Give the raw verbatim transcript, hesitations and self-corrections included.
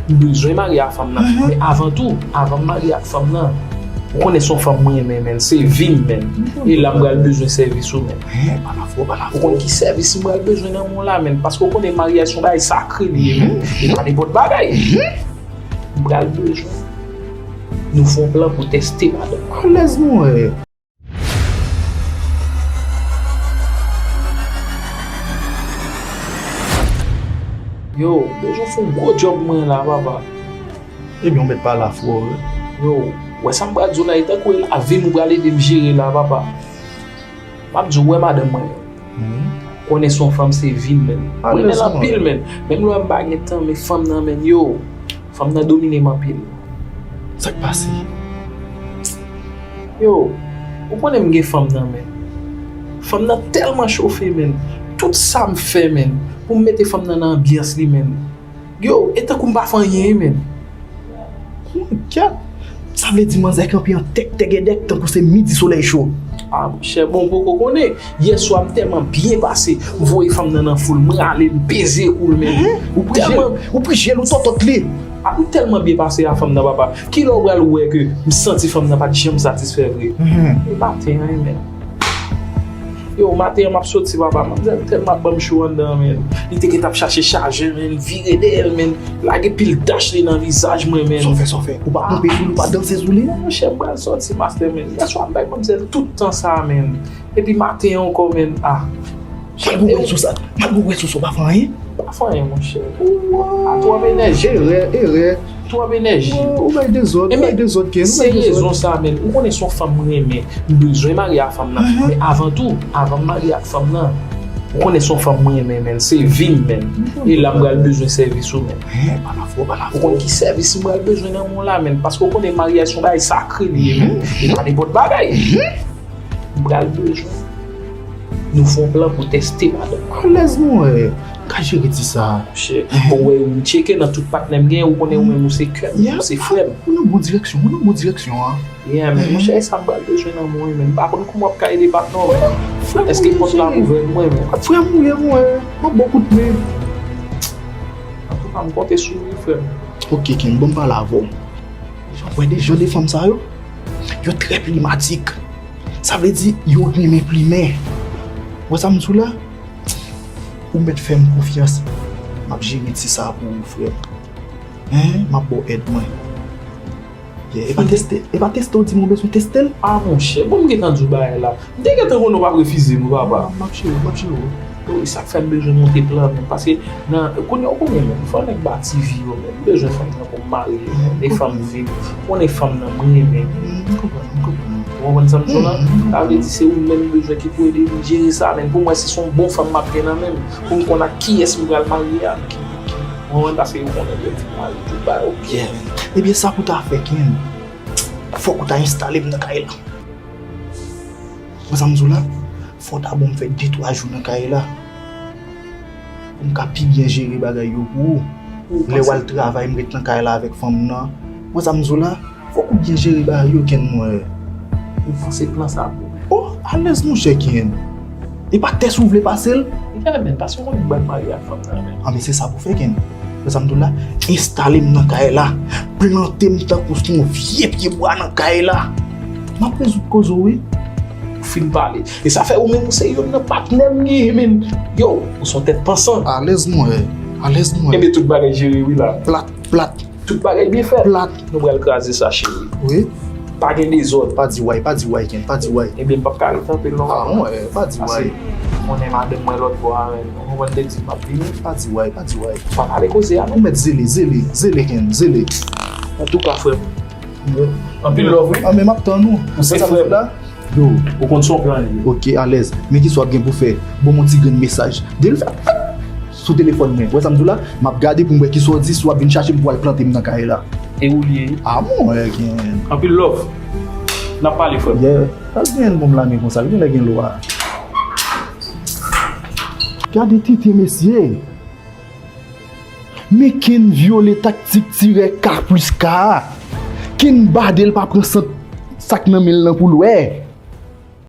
M bezwen marye ak fanm nan. Men avan tou, avan m marye ak fanm nan, ou konnen se yon fanm mwen renmen, men, se vi m, men. E la m pral bezwen sèvis ou, men. Ou konn ki sèvis m pral bezwen nan men w la, men, paske ou konnen maryaj se yon bagay sakre li ye, men. E pa nenpòt bagay. M pral bezwen nou fè yon plan pou teste madanm. Alèz mwen. Yo, bezwen fè yon gwo djòb mwen la, papa. Ebyen, ou mèt pale a fò, wi. Yo, wè sa m pral di w la, e tankou e lavi m ou pral ede m jere la, papa. M ap di w, wè madanm mwen. Konnen se yon fanm, se vi m, men. Mwen renmen l anpil, men. Menm lè m pa gen tan, men fanm nan, men, yo. Fanm nan domine m anpil. Sa k pase? Yo, ou konnen m gen fanm nan, men. Fanm nan tèlman chofe, men. Tout sa m fè, men, pou m mete fanm nan nan anbyans li, men. Yo, e tankou m pa fè anyen, men. Kèt! Sa vle di manzè kanpe an tèk tègèdèk tankou se midi solèy cho. Ah, monchè, bon, poko konnen. Yèswa, m tèlman byen pase, m voye fanm nan nan foul, m rale, m peze kou l, men. Ou prije l, ou prije l, ou tòtòt li. Ah, m tèlman byen pase a fanm nan, papa. Kilè w pral wè ke m santi fanm nan pa t janm satisfè vre? E pa te anyen, men. Yo, maten an, m ap soti, papa. Manmzèl tèlman ap ban m cho anndan an, men. Li te gentan ap chache chajè, men. Vire dèyè l, men. Lage pil dach li nan vizaj mwen, men. Sa w fè, sa w fè? Ou pa ponpe sou li, ou pa danse sou li? Non, monchè, m pral soti, mastè, men. Yèswa, m bay manmzèl tout tan sa a, men. Epi maten an ankò, men. Ah. Malgre w wè sou sa, malgre w wè sou sa, w pa fè anyen? Pa fè anyen, monchè. A twòp enèji. Erè, erè. Twòp enèji. Ou bay dezòd, ou bay dezòd, Ken, ou bay dezòd. Se rezon sa, men. Ou konnen se yon fanm mwen renmen. M bezwen marye ak fanm nan. Men avan tou, avan m marye ak fanm nan, ou konnen se yon fanm mwen renmen, men. Se vi m, men. E la m pral bezwen sèvis ou, men. Ou konn ki sèvis m pral bezwen nan men w la, men. Paske ou konnen maryaj se yon bagay sakre li ye, men. E pa nenpòt bagay. M pral bezwen nou fè yon plan pou teste madanm. Alèz mwen, ka jere ti sa. Monchè, bon, wè, m tcheke nan tout patnè m gen, ou konnen ou menm ou se kè m, ou se frè m. Ou nan bon direksyon, ou nan bon direksyon an. Yeah, men, monchè, e sa m pral bezwen nan men w, men. M pa konn kòman w ap ka ede patnè w, men. Èske pòt la ouvè pou mwen, men? Frè m, ou ye, mwen. M ap ba w kout men. Antouka, m konte sou ou, frè m. Ok, Ken, bon, m pale avè w. Jan w wè de jan de fanm sa yo, yo trè plimatik. Sa vle di, yo renmen plimen. Wè sa m di w la? Ou mèt fè m konfyans. M ap jere ti sa pou ou, frè m. Hein? M ap ba w èd mwen. Yeah, e pa teste, e pa teste w di m ou bezwen teste l? Ah, monchè, bon, m gentan di w bagay la. M te gentan konnen w p ap refize m, papa. M ap jere w, m ap jere w. Wi, sa k fè m bezwen monte plan, men. Paske, nan, kounye a, ou konnen, men, fò nèg ba ti vi yo, men. M bezwen fanm nan pou m marye, men. E fanm vi m. Ou konnen fanm nan, mwen renmen. M konprann, m konprann. Ou konprann sa m di w la? Sa vle di se ou menm m bezwen ki pou ede m jere sa, men. Pou mwen, si se yon bon fanm m ap gen nan men m, pou m konn ak kiyès m pral marye a, ki, ki, ou konprann, paske ou konnen, lè ti mari, tout bagay, ok. Yeah, men. Ebyen, sa pou ta fè, Ken, fòk ou ta enstale m nan kay la. Wè sa m di w la? Fò w ta ban m fè de twa jou nan kay la. Pou m ka pi byen jere bagay yo pou ou. Lè w al travay, m ret nan kay la avèk fanm nan. Wè sa m di w la? Fòk ou byen jere bagay yo, Ken, mwen. Ou panse plan sa pou mwen? Oh, alèz, monchè, Ken. E pa tès ou vle pase l? Yeah, men, paske ou konnen m pral marye ak fanm nan, men. Ah, men se sa pou fè, Ken. Wè sa m di w la? Enstale m nan kay la. Plante m tankou se yon vye pye bwa nan kay la. M ap rezoud koze w, wi. Ou fin pale. E sa fè ou menm ou se youn nan patnè m genyen, men. Yo, ou se yon tèt pansan. Alèz mwen, alèz mwen. Enben, tout bagay jere, wi, la. Plat, plat. Tout bagay byen fèt. Plat. Nou pral kraze sa, cheri. Wi. Pa gen dezòd. Pa di way, pa di way, Ken, pa di way. Ebyen, m p ap ka rete anpil non. Ah, mwen, pa di way. Paske, konnen madanm mwen lòt bò a, men. Ou konprann, te di m ap vini. Pa di way, pa di way. Pa pale koze a, non. Ou mèt zele, zele, zele, Ken, zele. Antouka, frè m. Anpil love, wi. Ah, men m ap tann ou. Ou se frè m. Yo. Ou konn se yon plan li ye. Ok, alèz. Men kisa w ap gen pou fè? Ban m yon ti grenn mesaj. Depi l fè sou telefòn mwen. Wè sa m di w la? M ap gade pou m wè kisa w di, si w ap vin chache m pou w al plante m nan kay la. E ou li ye? Ah, mwen, gen. Anpil love. N ap pale, frè m. Yeah. Al gen bon m la men konsa, gen lè gen lwa. Gade tenten, mesye. Men Ken vyole taktik tirè ka plis ka a. Ken bade l pa pran sant sa k nan men l lan pou l wè.